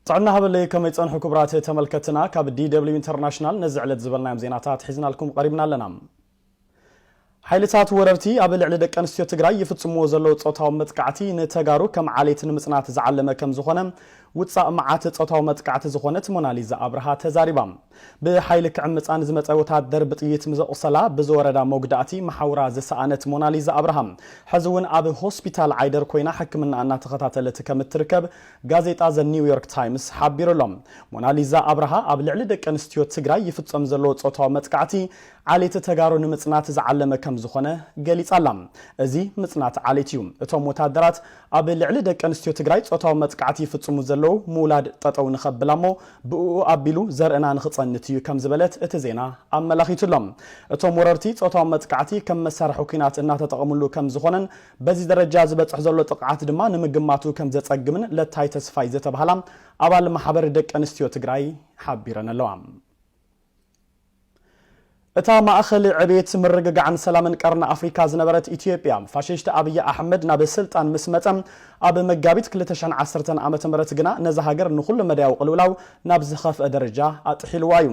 ጥዕና ሃበለይ፣ ከመይ ጸንሑ ክቡራት ተመልከትና? ካብ ዲ ደብሊው ኢንተርናሽናል ነዚ ዕለት ዝበልናዮም ዜናታት ሒዝናልኩም ቀሪብና ኣለና። ሓይልታት ወረርቲ ኣብ ልዕሊ ደቂ ኣንስትዮ ትግራይ ይፍጽምዎ ዘለዉ ጾታዊ መጥቃዕቲ ንተጋሩ ከም ዓሌት ንምጽናት ዝዓለመ ከም ዝኾነ ውጻእ መዓት ጾታዊ መጥቃዕቲ ዝኾነት ሞናሊዛ ኣብርሃ ተዛሪባ። ብሓይሊ ክዕምጻ ንዝመጸ ወታደር ብጥይት ምዘቑሰላ ብዝወረዳ መጉዳእቲ መሓውራ ዝሰኣነት ሞናሊዛ ኣብርሃ፣ ሕዚ እውን ኣብ ሆስፒታል ዓይደር ኮይና ሕክምና እናተኸታተለት ከም እትርከብ ጋዜጣ ዘ ኒውዮርክ ታይምስ ሓቢሩ ኣሎ። ሞናሊዛ ኣብርሃ ኣብ ልዕሊ ደቂ ኣንስትዮ ትግራይ ይፍጸም ዘሎ ጾታዊ መጥቃዕቲ ዓሌት ተጋሩ ንምጽናት ዝዓለመ ከም ዝኾነ ገሊጻ ኣላ። እዚ ምጽናት ዓሌት እዩ። እቶም ወታደራት ኣብ ልዕሊ ደቂ ኣንስትዮ ትግራይ ጾታዊ መጥቃዕቲ ይፍጽሙ ዘለዉ ምውላድ ጠጠው ንኸብላ እሞ ብእኡ ኣቢሉ ዘርእና ንኽጸንት እዩ ከም ዝበለት እቲ ዜና ኣመላኺቱ ኣሎ። እቶም ወረርቲ ጾታዊ መጥቃዕቲ ከም መሳርሒ ኲናት እናተጠቐምሉ ከም ዝኾነን በዚ ደረጃ ዝበጽሕ ዘሎ ጥቕዓት ድማ ንምግማቱ ከም ዘጸግምን ለታይ ተስፋይ ዝተባህላ ኣባል ማሕበር ደቂ ኣንስትዮ ትግራይ ሓቢረን ኣለዋ። እታ ማእኸል ዕቤት፣ ምርግጋዕን ሰላምን ቀርኒ ኣፍሪካ ዝነበረት ኢትዮጵያ፣ ፋሽስት ኣብይ ኣሕመድ ናብ ስልጣን ምስ መጸ፣ ኣብ መጋቢት ክልተ ሽሕን ዓሰርተን ዓመተ ምህረት ግና ነዛ ሃገር ንኹሉ መዳያዊ ቅልውላው ናብ ዝኸፍአ ደረጃ ኣጥሒልዋ እዩ።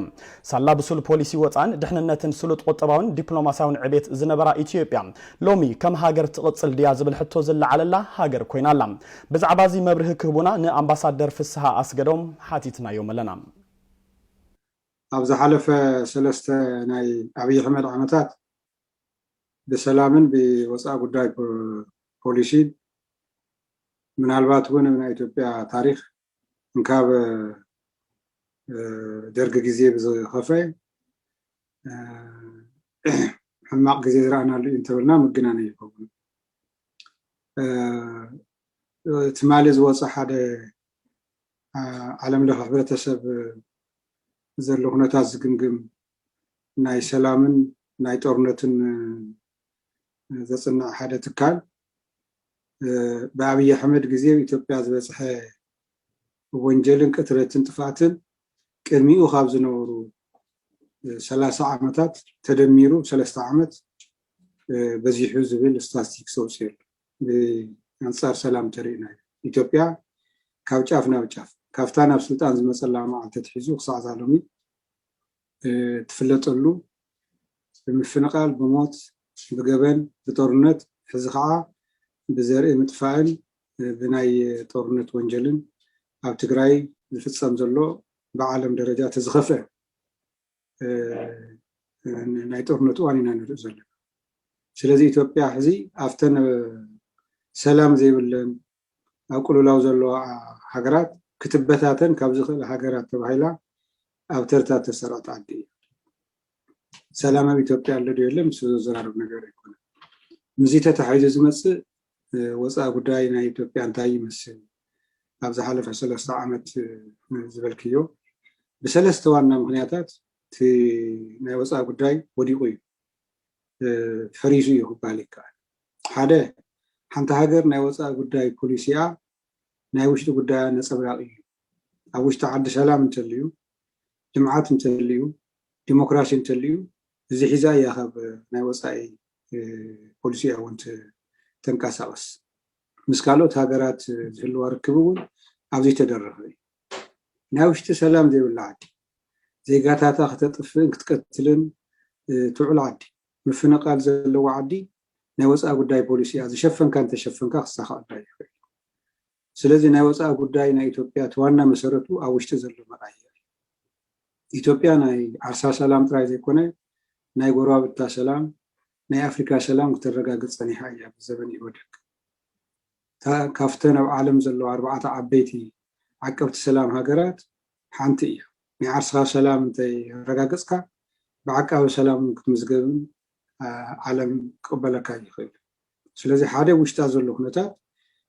ሳላ ብሱል ፖሊሲ ወፃእን ድሕንነትን ስሉጥ ቁጠባውን ዲፕሎማሲያውን ዕቤት ዝነበራ ኢትዮጵያ፣ ሎሚ ከም ሃገር ትቕፅል ድያ ዝብል ሕቶ ዝለዓለላ ሃገር ኮይና ኣላ። ብዛዕባ እዚ መብርሂ ክህቡና ንኣምባሳደር ፍስሃ ኣስገዶም ሓቲትናዮም ኣለና። ኣብ ዝሓለፈ ሰለስተ ናይ ኣብይ ኣሕመድ ዓመታት ብሰላምን ብወፃኢ ጉዳይ ፖ-፣ ፖሊሲን፣ ምናልባት እውን ኣብ ናይ ኢትዮጵያ ታሪኽ እንካብ፣ እ፣ ደርግ ግዜ ብዝኸፈ፣ እ፣ ሕማቕ ግዜ ዝረኣናሉ እዩ እንተበልና ምግናን ኣይኸውን። እ፣ ትማሊ ዝወፀ ሓደ፣ እ፣ ዓለም ለኸ ሕብረተሰብ ዘሎ ኩነታት ዝግምግም ናይ ሰላምን ናይ ጦርነትን፣ እ፣ ዘፅንዕ ሓደ ትካል፣ እ፣ ብኣብይ ኣሕመድ ግዜ ኣብ ኢትዮጵያ ዝበፅሐ ወንጀልን ቅትለትን ጥፍኣትን ቅድሚኡ ካብ ዝነበሩ፣ እ፣ ሰላሳ ዓመታት ተደሚሩ ሰለስተ ዓመት፣ እ፣ በዚሑ ዝብል ስታትስቲክስ ኣውፂኡ ኣሎ። ብኣንፃር ሰላም ተሪእና ኢትዮጵያ ካብ ጫፍ ናብ ጫፍ፣ ካብታ ናብ ስልጣን ዝመፀላ መዓልቲ ኣትሒዙ ክሳዕ እዛ ሎሚ፣ እ፣ ትፍለጠሉ ብምፍንቓል፣ ብሞት፣ ብገበን፣ ብጦርነት፣ ሕዚ ከዓ ብዘርኢ ምጥፋእን፣ እ፣ ብናይ ጦርነት ወንጀልን ኣብ ትግራይ ዝፍጸም ዘሎ ብዓለም ደረጃ እቲ ዝኸፍአ፣ እ፣ እ፣ ናይ ጦርነት እዋን ኢና ንርኢ ዘለና። ስለዚ ኢትዮጵያ ሕዚ ኣብተን፣ እ፣ ሰላም ዘይብለን ኣብ ቅልውላው ዘለዋ ሃገራት ክትበታተን ካብ ዝኽእል ሃገራት ተባሂላ ኣብ ተርታ ተሰርዐት ዓዲ እያ። ሰላም ኣብ ኢትዮጵያ ኣሎ ዶ የለን፣ ምስ ዘዘራርብ ነገር ኣይኮነን። ምስዚ ተታሒዙ ዝመጽእ፣ እ፣ ወፃኢ ጉዳይ ናይ ኢትዮጵያ እንታይ ይመስል? ኣብ ዝሓለፈ ሰለስተ ዓመት፣ እ፣ ዝበልክዮ፣ ብሰለስተ ዋና ምኽንያታት እቲ ናይ ወፃኢ ጉዳይ ወዲቑ እዩ፣ እ፣ ፈሪሱ እዩ ክበሃል ይከኣል። ሓደ፣ ሓንቲ ሃገር ናይ ወፃኢ ጉዳይ ፖሊሲኣ ናይ ውሽጢ ጉዳያ ነፀብራቕ እዩ። ኣብ ውሽጢ ዓዲ ሰላም እንተልዩ፣ ልምዓት እንተልዩ፣ ዲሞክራሲ እንተልዩ፣ እዚ ሒዛ እያ ካብ ናይ ወፃኢ፣ እ፣ ፖሊሲኣ እውን ት-፣ ተንቀሳቕስ። ምስ ካልኦት ሃገራት ዝህልዋ ርክብ እውን ኣብዚ ተደረኸ እዩ። ናይ ውሽጢ ሰላም ዘይብላ ዓዲ፣ ዜጋታታ ክተጥፍእን ክትቀትልን፣ እ፣ ትውዕል ዓዲ፣ ምፍንቓል ዘለዎ ዓዲ፣ ናይ ወፃኢ ጉዳይ ፖሊሲኣ ዝሸፈንካ እንተሸፈንካ ክሳኻዐላ ይኽእል። ስለዚ ናይ ወፃኢ ጉዳይ ናይ ኢትዮጵያ እቲ ዋና መሰረቱ ኣብ ውሽጢ ዘሎ መርኣያ እዩ። ኢትዮጵያ ናይ ዓርሳ ሰላም ጥራይ ዘይኮነ፣ ናይ ጎረባብታ ሰላም፣ ናይ ኣፍሪካ ሰላም ክተረጋግፅ ጸኒሓ እያ ብዘበን ኢህወደግ። እታ ካብተን ኣብ ዓለም ዘለዋ ኣርባዕተ ዓበይቲ ዓቀብቲ ሰላም ሃገራት ሓንቲ እያ። ናይ ዓርስኻ ሰላም እንተይረጋገፅካ፣ ብዓቃቢ ሰላም ክትምዝገብን፣ አ፣ ዓለም ክቕበለካ ይኽእል። ስለዚ ሓደ ውሽጣ ዘሎ ኩነታት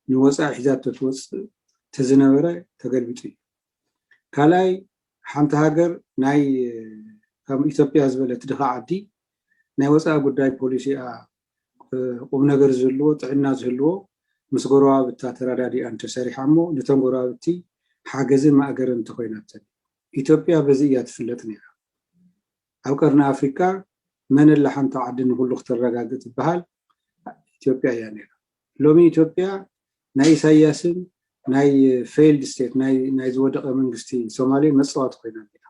ንወፃኢ ሒዛቶ ትወፅእ ተዝነበረ ተገልቢጡ እዩ። ካልኣይ፣ ሓንቲ ሃገር ናይ፣ ከም ኢትዮጵያ ዝበለት ድኻ ዓዲ ናይ ወፃኢ ጉዳይ ፖሊሲኣ፣ እ፣ ቁም ነገር ዝህልዎ፣ ጥዕና ዝህልዎ፣ ምስ ጎረባብታ ተረዳዲኣ እንተሰሪሓ እሞ፣ ነተን ጎረባብቲ ሓገዝን ማእገርን እንተኾይናተን። ኢትዮጵያ በዚ እያ ትፍለጥ ነይራ። ኣብ ቀርኒ ኣፍሪካ መን ኣላ ሓንቲ ዓዲ ንኩሉ ክተረጋግእ ትበሃል? ኢትዮጵያ እያ ነይራ። ሎሚ ኢትዮጵያ ናይ ኢሳያስን ናይ failed state፣ ናይ ዝወደቐ መንግስቲ ሶማሌ መፃወቲ ኮይና ኣላ።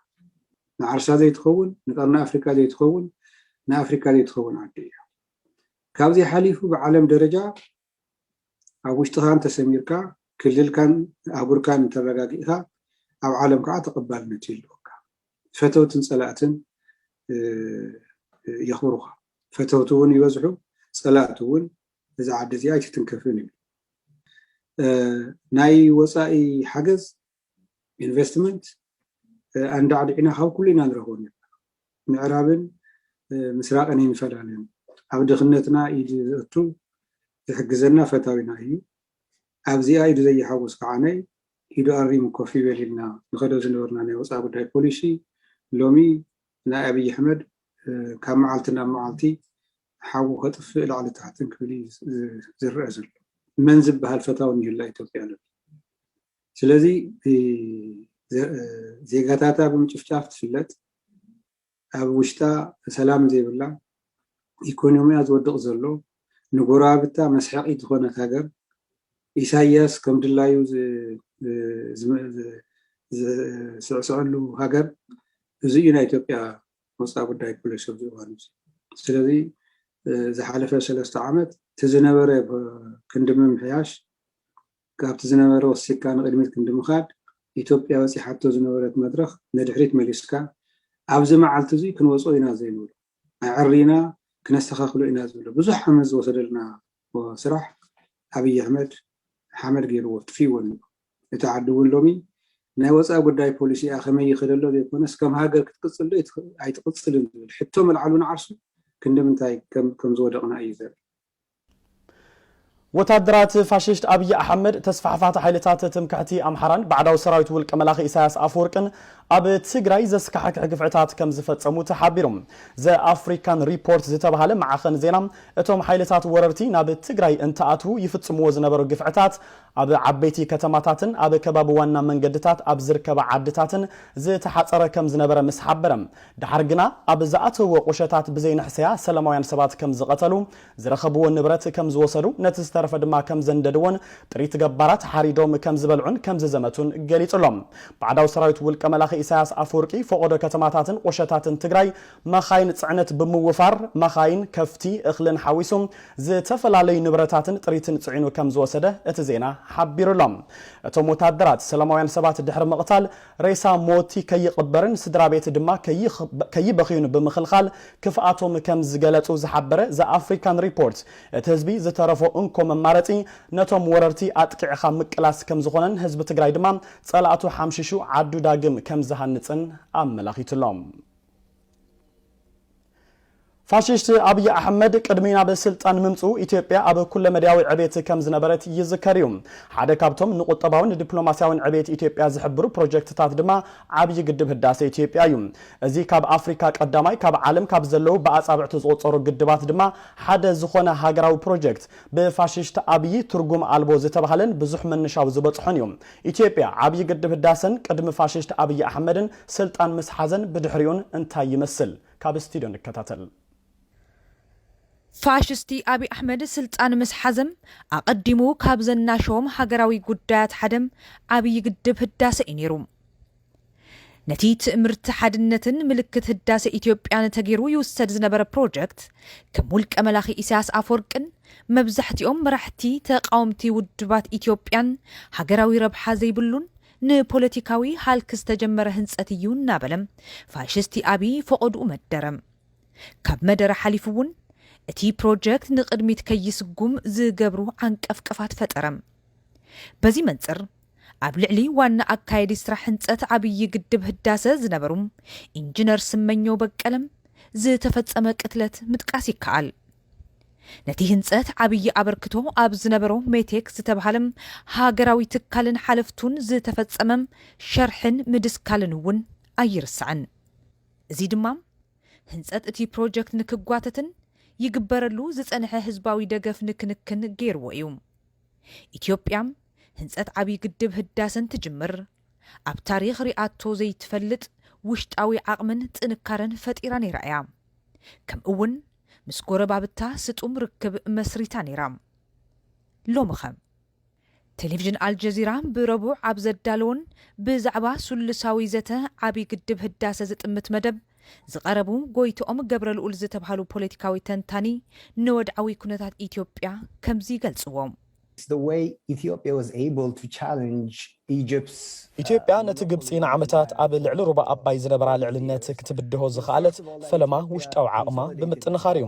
ንዓርሳ ዘይትኸውን፣ ንቀርኒ ኣፍሪካ ዘይትኸውን፣ ንኣፍሪካ ዘይትኸውን ዓዲ እያ። ካብዚ ሓሊፉ ብዓለም ደረጃ ኣብ ውሽጥኻ እንተሰሚርካ፣ ክልልካን ኣህጉርካን እንተረጋጊእካ፣ ኣብ ዓለም ከዓ ተቐባልነት ይህልወካ። ፈተውትን ፀላእትን የኽብሩኻ። ፈተውቲ እውን ይበዝሑ፣ ፀላእቲ እውን እዛ ዓዲ እዚኣ ኣይትትንከፍን እዩ። ናይ ወፃኢ ሓገዝ፣ ኢንቨስትመንት ኣንዳዕዲዕና ካብ ኩሉ ኢና ንረኽቦ ነርና። ምዕራብን ምስራቅን ይንፈላለን፣ ኣብ ድኽነትና ኢድ ዘእቱ ዝሕግዘና ፈታዊና እዩ። ኣብዚኣ ኢዱ ዘይሓውስ ከዓነይ ኢዱ ኣሪሙ ኮፍ ይበል ኢልና ንኸዶ ዝነበርና ናይ ወፃኢ ጉዳይ ፖሊሲ ሎሚ ናይ ኣብይ ኣሕመድ ካብ መዓልቲ ናብ መዓልቲ ሓዊ ከጥፍእ ላዕሊ ታሕትን ክብል እዩ ዝረአ ዘሎ። መን ዝበሃል ፈታዊ ይህላ ኢትዮጵያ ኣሎ። ስለዚ ዜጋታታ ብምጭፍጫፍ ትፍለጥ፣ ኣብ ውሽጣ ሰላም ዘይብላ፣ ኢኮኖሚያ ዝወድቕ ዘሎ፣ ንጎረባብታ መስሐቒ ዝኾነት ሃገር፣ ኢሳያስ ከም ድላዩ ዝስዕስዐሉ ሃገር፣ እዚ እዩ ናይ ኢትዮጵያ ወፃኢ ጉዳይ ፖሊሲ ኣብዚ እዋን እዚ። ስለዚ ዝሓለፈ ሰለስተ ዓመት እቲ ዝነበረ ክንዲ ምምሕያሽ፣ ካብቲ ዝነበረ ወሲድካ ንቕድሚት ክንዲ ምኻድ፣ ኢትዮጵያ በፂሓቶ ዝነበረት መድረኽ ንድሕሪት መሊስካ፣ ኣብዚ መዓልቲ እዚ ክንወፅኦ ኢና ዘይንብሎ፣ ኣዕሪና ክነስተኻኽሎ ኢና ዝብሎ ብዙሕ ዓመት ዝወሰደልና ስራሕ ኣብይ ኣሕመድ ሓመድ ገይርዎ ጥፊእዎ ኣሎ። እቲ ዓዲ እውን ሎሚ ናይ ወፃኢ ጉዳይ ፖሊሲኣ ከመይ ይኸደሎ ዘይኮነስ ከም ሃገር ክትቅፅል ዶ ኣይትቕፅልን ዝብል ሕቶ መልዓሉ ንዓርሱ ክንዲ ምንታይ ከም ዝወደቕና እዩ ዘርኢ። ወታደራት ፋሽስት ኣብይ ኣሕመድ ተስፋሕፋቲ ሓይልታት ትምክሕቲ ኣምሓራን ባዕዳዊ ሰራዊት ውልቀ መላኺ ኢሳያስ ኣፈወርቅን ኣብ ትግራይ ዘስካሕክሕ ግፍዕታት ከም ዝፈጸሙ ተሓቢሩ። ዘ ኣፍሪካን ሪፖርት ዝተባሃለ ማዕኸን ዜና እቶም ሓይልታት ወረርቲ ናብ ትግራይ እንትኣትዉ ይፍጽምዎ ዝነበሩ ግፍዕታት ኣብ ዓበይቲ ከተማታትን ኣብ ከባቢ ዋና መንገድታት ኣብ ዝርከባ ዓድታትን ዝተሓጸረ ከም ዝነበረ ምስ ሓበረ፣ ድሓር ግና ኣብ ዝኣተውዎ ቁሸታት ብዘይንሕሰያ ሰላማውያን ሰባት ከም ዝቐተሉ፣ ዝረኸብዎ ንብረት ከም ዝወሰዱ፣ ነቲ ዝተረፈ ድማ ከም ዘንደድዎን ጥሪት ገባራት ሓሪዶም ከም ዝበልዑን ከም ዝዘመቱን ገሊጹ ኣሎ። ባዕዳዊ ሰራዊት ውልቀ መላኺ ኢሳያስ ኣፈወርቂ ፈቖዶ ከተማታትን ቁሸታትን ትግራይ መኻይን ጽዕነት ብምውፋር፣ መኻይን፣ ከፍቲ፣ እኽልን ሓዊሱ ዝተፈላለዩ ንብረታትን ጥሪትን ጽዒኑ ከም ዝወሰደ እቲ ዜና ሓቢሩ ኣሎ። እቶም ወታደራት ሰላማውያን ሰባት ድሕሪ ምቕታል፣ ሬሳ ሞቲ ከይቕበርን ስድራ ቤት ድማ ከይበኽዩን ብምኽልኻል ክፍኣቶም ከም ዝገለጹ ዝሓበረ ዘ ኣፍሪካን ሪፖርት፣ እቲ ህዝቢ ዝተረፎ እንኮ መማረፂ ነቶም ወረርቲ ኣጥቂዕኻ ምቅላስ ከም ዝኾነን ህዝቢ ትግራይ ድማ ፀላእቱ ሓምሺሹ ዓዱ ዳግም ከም ዝሃንፅን ኣመላኺቱ ኣሎ። ፋሽስት ኣብይ ኣሕመድ ቅድሚ ናብ ስልጣን ምምፅኡ ኢትዮጵያ ኣብ ኩለመዳያዊ ዕቤት ከም ዝነበረት ይዝከር እዩ። ሓደ ካብቶም ንቁጠባውን ዲፕሎማሲያውን ዕቤት ኢትዮጵያ ዝሕብሩ ፕሮጀክትታት ድማ ዓብዪ ግድብ ህዳሴ ኢትዮጵያ እዩ። እዚ ካብ ኣፍሪካ ቀዳማይ፣ ካብ ዓለም ካብ ዘለዉ ብኣፃብዕቲ ዝቑፀሩ ግድባት ድማ ሓደ ዝኾነ ሃገራዊ ፕሮጀክት ብፋሽስት ኣብይ ትርጉም ኣልቦ ዝተባህለን ብዙሕ ምንሻው ዝበፅሖን እዩ። ኢትዮጵያ ዓብዪ ግድብ ህዳሰን ቅድሚ ፋሽስት ኣብይ ኣሕመድን ስልጣን ምስ ሓዘን ብድሕሪኡን እንታይ ይመስል? ካብ ስቱዲዮ ንከታተል። ፋሽስቲ ኣብይ ኣሕመድ ስልጣን ምስ ሓዘም ኣቐዲሙ ካብ ዘናሸዎም ሃገራዊ ጉዳያት ሓደ ኣብይ ግድብ ህዳሰ እዩ ነይሩ። ነቲ ትእምርቲ ሓድነትን ምልክት ህዳሰ ኢትዮጵያን ተገይሩ ይውሰድ ዝነበረ ፕሮጀክት ከም ውልቀ መላኺ ኢሳያስ ኣፈወርቅን መብዛሕትኦም መራሕቲ ተቃወምቲ ውድባት ኢትዮጵያን ሃገራዊ ረብሓ ዘይብሉን ንፖለቲካዊ ሃልኪ ዝተጀመረ ህንፀት እዩ እናበለ ፋሽስቲ ኣብይ ፈቐድኡ መደረ። ካብ መደረ ሓሊፉ እውን እቲ ፕሮጀክት ንቕድሚት ከይስጉም ዝገብሩ ዓንቀፍቀፋት ፈጠረ። በዚ መንፅር ኣብ ልዕሊ ዋና ኣካየዲ ስራሕ ህንፀት ዓብዪ ግድብ ህዳሰ ዝነበሩ ኢንጂነር ስመኘው በቀለ ዝተፈፀመ ቅትለት ምጥቃስ ይከኣል። ነቲ ህንፀት ዓብዪ ኣበርክቶ ኣብ ዝነበሮ ሜቴክ ዝተብሃለ ሃገራዊ ትካልን ሓለፍቱን ዝተፈፀመ ሸርሕን ምድስካልን እውን ኣይርሳዕን። እዚ ድማ ህንፀት እቲ ፕሮጀክት ንክጓተትን ይግበረሉ ዝፀንሐ ህዝባዊ ደገፍ ንክንክን ገይርዎ እዩ። ኢትዮጵያ ህንፀት ዓብዪ ግድብ ህዳሰ እንትጅምር ኣብ ታሪኽ ሪኣቶ ዘይትፈልጥ ውሽጣዊ ዓቕምን ጥንካረን ፈጢራ ነይራ እያ። ከምኡ እውን ምስ ጎረባብታ ስጡም ርክብ መስሪታ ነይራ። ሎምኸ? ቴሌቪዥን ኣልጀዚራ ብረቡዕ ኣብ ዘዳለዎን ብዛዕባ ሱልሳዊ ዘተ ዓብዪ ግድብ ህዳሰ ዝጥምት መደብ ዝቐረቡ ጎይትኦም ገብረልኡል ዝተብሃሉ ፖለቲካዊ ተንታኒ፣ ንወድዓዊ ኩነታት ኢትዮጵያ ከምዚ ይገልጽዎ። The way Ethiopia was able to challenge Egypt's ኢትዮጵያ ነቲ ግብጺ ንዓመታት ኣብ ልዕሊ ሩባ ኣባይ ዝነበራ ልዕልነት ክትብድሆ ዝኸኣለት ፈለማ ውሽጣዊ ዓቕማ ብምጥንኻር እዩ።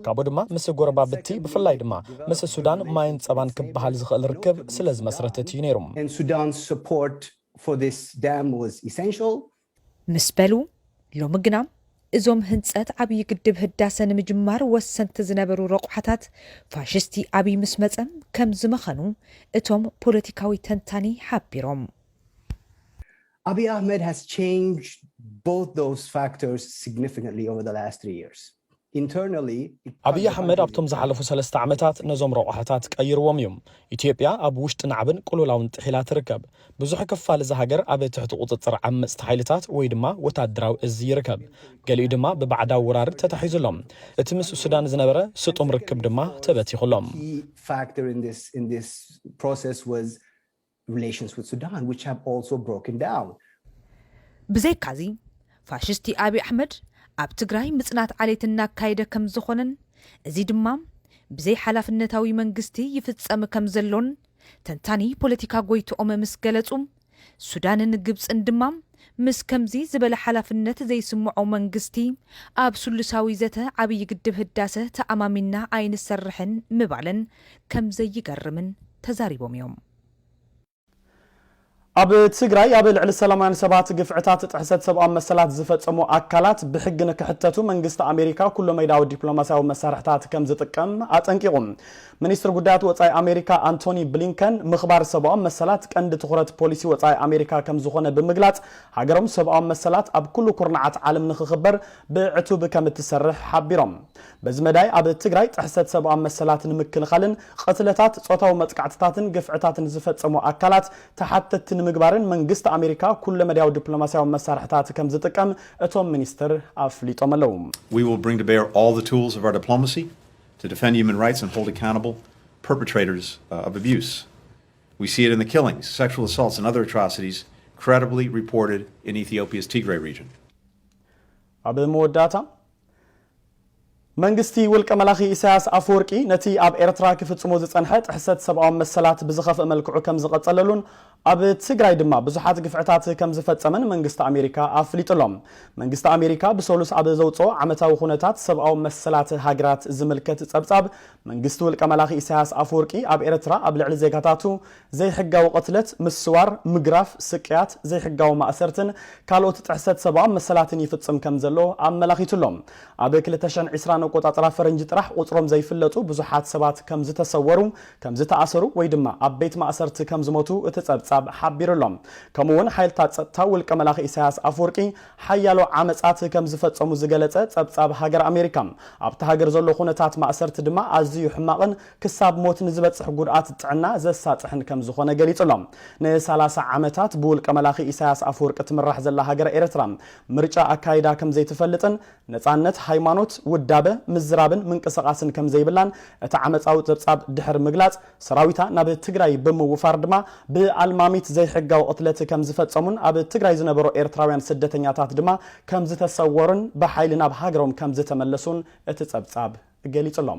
ካብኡ ድማ ምስ ጎረባብቲ ብፍላይ ድማ ምስ ሱዳን ማይን ጸባን ክበሃል ዝኽእል ርክብ ስለ ዝመስረተት እዩ ነይሩ። and Sudan's support for this dam was essential. ምስ በሉ፣ ሎሚ ግና እዞም ህንጸት ዓብዪ ግድብ ህዳሰ ንምጅማር ወሰንቲ ዝነበሩ ረቑሓታት ፋሽስቲ ኣብይ ምስ መጸ ከም ዝመኸኑ እቶም ፖለቲካዊ ተንታኒ ሓቢሮም። Abiy Ahmed has changed both those factors significantly over the last three years. Internally, it ኣብይ ኣሕመድ ኣብቶም ዝሓለፉ ሰለስተ ዓመታት ነዞም ረቑሓታት ቀይርዎም እዩ። ኢትዮጵያ ኣብ ውሽጢ ናዕብን ቅሉላውን ጥሒላ ትርከብ። ብዙሕ ክፋል እዛ ሃገር ኣብ ትሕቲ ቁጽጽር ዓመጽቲ ሓይልታት ወይ ድማ ወታደራዊ እዚ ይርከብ። ገሊኡ ድማ ብባዕዳዊ ወራር ተታሒዙ ኣሎ። እቲ ምስ ሱዳን ዝነበረ ስጡም ርክብ ድማ ተበቲኹ ኣሎ። key factor in this in this process was relations with Sudan, which have also broken down. ብዘይካዚ፣ ፋሽስቲ ኣብይ ኣሕመድ ኣብ ትግራይ ምጽናት ዓሌት እናካየደ ከም ዝኾነን እዚ ድማ ብዘይ ሓላፍነታዊ መንግስቲ ይፍጸም ከም ዘሎን ተንታኒ ፖለቲካ ጎይትኦም ምስ ገለጹ፣ ሱዳንን ግብጽን ድማ ምስ ከምዚ ዝበለ ሓላፍነት ዘይስምዖ መንግስቲ ኣብ ሱልሳዊ ዘተ ዓብዪ ግድብ ህዳሰ ተኣማሚና ኣይንሰርሕን ምባለን ከም ዘይገርምን ተዛሪቦም እዮም። ኣብ ትግራይ ኣብ ልዕሊ ሰላማውያን ሰባት ግፍዕታት ጥሕሰት ሰብኣዊ መሰላት ዝፈጸሙ ኣካላት ብሕጊ ንክሕተቱ መንግስቲ ኣሜሪካ ኩሎ መይዳዊ ዲፕሎማሲያዊ መሳርሕታት ከም ዝጥቀም ኣጠንቂቑ። ሚኒስትር ጉዳያት ወጻኢ ኣሜሪካ ኣንቶኒ ብሊንከን ምኽባር ሰብኣዊ መሰላት ቀንዲ ትኹረት ፖሊሲ ወጻኢ ኣሜሪካ ከም ዝኾነ ብምግላጽ ሃገሮም ሰብኣዊ መሰላት ኣብ ኩሉ ኩርናዓት ዓለም ንክኽበር ብዕቱብ ከም እትሰርሕ ሓቢሮም። በዚ መዳይ ኣብ ትግራይ ጥሕሰት ሰብኣዊ መሰላት ንምክልኻልን ቅትለታት፣ ጾታዊ መጥቃዕትታትን ግፍዕታትን ዝፈጸሙ ኣካላት ተሓተትቲ ንምግባርን መንግስቲ ኣሜሪካ ኩለመዳያዊ ዲፕሎማሲያዊ መሳርሕታት ከም ዝጥቀም እቶም ሚኒስትር ኣፍሊጦም ኣለዉ። We will bring to bear all the tools of our diplomacy to defend human rights and hold accountable perpetrators uh, of abuse. We see it in the killings, sexual assaults, and other atrocities credibly reported in Ethiopia's Tigray region. ኣብ መወዳእታ መንግስቲ ውልቀ መላኺ ኢሳያስ ኣፈወርቂ ነቲ ኣብ ኤርትራ ክፍጽሞ ዝጸንሐ ጥሕሰት ሰብኣዊ መሰላት ብዝኸፍእ መልክዑ ከም ዝቐጸለሉን ኣብ ትግራይ ድማ ብዙሓት ግፍዕታት ከም ዝፈጸመን መንግስቲ ኣሜሪካ ኣፍሊጡ ኣሎ። መንግስቲ ኣሜሪካ ብሰሉስ ኣብ ዘውጽኦ ዓመታዊ ኩነታት ሰብኣዊ መሰላት ሃገራት ዝምልከት ጸብጻብ መንግስቲ ውልቀ መላኺ ኢሳያስ ኣፈወርቂ ኣብ ኤርትራ ኣብ ልዕሊ ዜጋታቱ ዘይሕጋዊ ቅትለት፣ ምስዋር፣ ምግራፍ፣ ስቅያት፣ ዘይሕጋዊ ማእሰርትን ካልኦት ጥሕሰት ሰብኣዊ መሰላትን ይፍጽም ከም ዘሎ ኣመላኺቱ ኣሎ። ኣብ ክልተ ሽሕን ዕስራን ኣቆጻጽራ ፈረንጂ ጥራሕ ቁጽሮም ዘይፍለጡ ብዙሓት ሰባት ከም ዝተሰወሩ፣ ከም ዝተኣሰሩ ወይ ድማ ኣብ ቤት ማእሰርቲ ከም ዝሞቱ እቲ ጸብጻብ ሓቢሩ ኣሎ። ከምኡ እውን ሓይልታት ጸጥታ ውልቀ መላኺ ኢሳያስ ኣፈወርቂ ሓያሎ ዓመጻት ከም ዝፈጸሙ ዝገለጸ ጸብጻብ ሃገር ኣሜሪካ፣ ኣብቲ ሃገር ዘሎ ኩነታት ማእሰርቲ ድማ ኣዝዩ ሕማቕን ክሳብ ሞት ንዝበጽሕ ጉድኣት ጥዕና ዘሳጥሕን ከም ዝኾነ ገሊጹ ኣሎ። ንሰላሳ ዓመታት ብውልቀ መላኺ ኢሳያስ ኣፈወርቂ ትምራሕ ዘላ ሃገር ኤርትራ ምርጫ ኣካይዳ ከም ዘይትፈልጥን ነጻነት ሃይማኖት፣ ውዳበ፣ ምዝራብን ምንቅስቓስን ከም ዘይብላን እቲ ዓመጻዊ ጸብጻብ ድሕሪ ምግላጽ፣ ሰራዊታ ናብ ትግራይ ብምውፋር ድማ ብኣልማሚት ዘይሕጋዊ ቅትለት ከም ዝፈጸሙን ኣብ ትግራይ ዝነበሩ ኤርትራውያን ስደተኛታት ድማ ከም ዝተሰወሩን ብሓይሊ ናብ ሃገሮም ከም ዝተመለሱን እቲ ጸብጻብ ገሊጹ ኣሎ።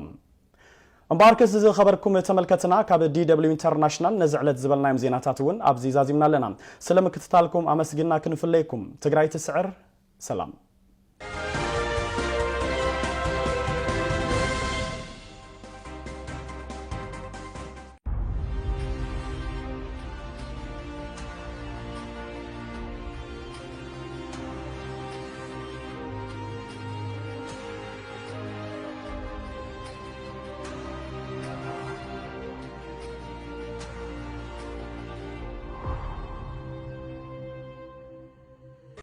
እምበኣርከስ ዝኸበርኩም ተመልከትና ካብ ዲ ደብሊው ኢንተርናሽናል ነዚ ዕለት ዝበልናዮም ዜናታት እውን ኣብዚ ዛዚምና ኣለና። ስለ ምክትታልኩም ኣመስጊና ክንፍለየኩም። ትግራይ ትስዕር። ሰላም።